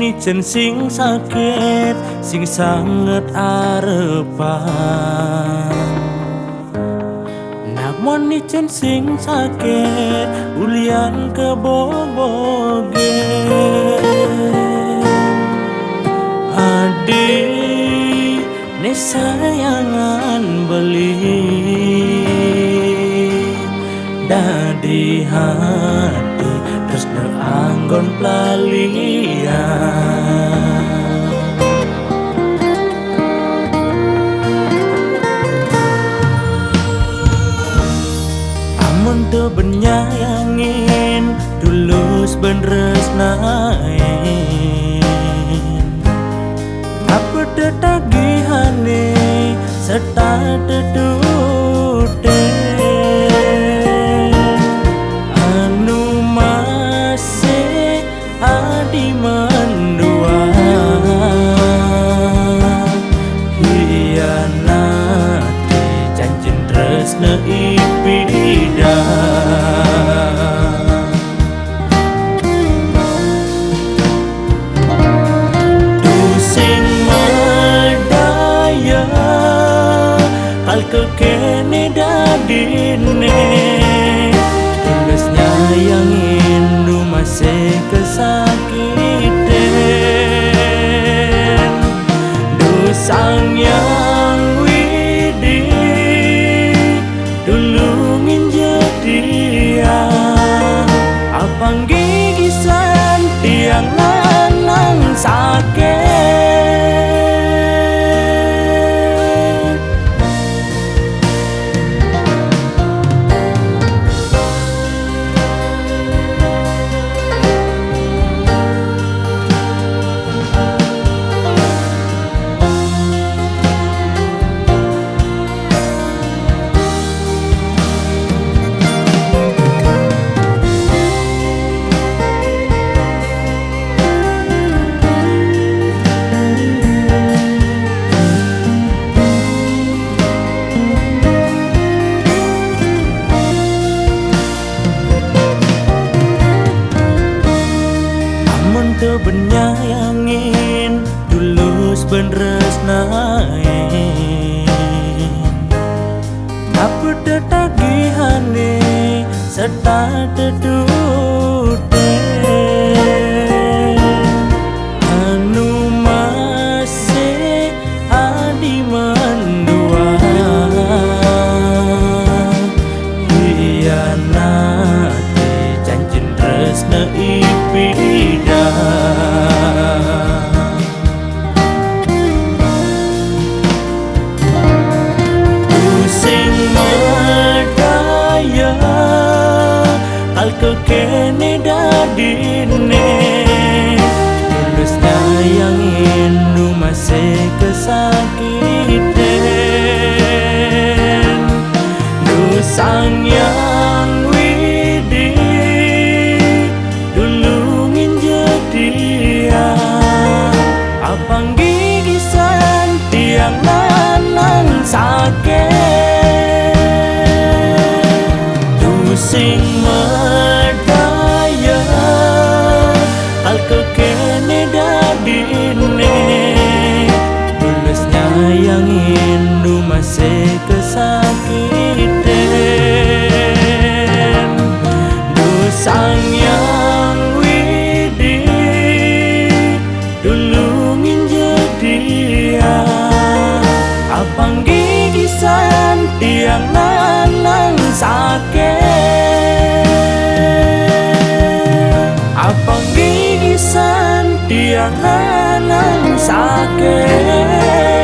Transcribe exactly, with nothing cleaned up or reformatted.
Icén sing sakét, sing sanget arepan. Namon icén sing sakét, ulian kebobogén. Adi, né sayangan beli, dadi hati tresna anggon pelalian. Amun teu ben nyayangin, tulus ben tresnain, apa teu tagihané sarta teu tutén? Anu masih adi mendua, hianati janjin tresna ipidang. Tusing madaya, kalkeu kéné dadiné. Tulus nyayangin nu masih kasakitén. Duh Sang Hyang Widi, tulungin jadian, apang gigisan tiang nanang sakét. Amun teu ben nyayangin, tulus ben tresnain, apa teu tagihané sarta teu tutén? Anu masih adi mendua, hianati janjin tresna ipidang. Tusing madaya, kalkeu kéné dadiné. Tulus nyayangin nu masih kasakitén. Duh Sang Hyang Widi, tulungin jadian, apang gigisan tiang nanang sakét. Tusing madaya, kalkeu kéné dadiné. Tulus nyayangin nu masih kasakitén. Duh Sang Hyang Widi, tulungin jadian, apang gigisan tiang nanang sakét. Apang gigisan tiang nanang sakét.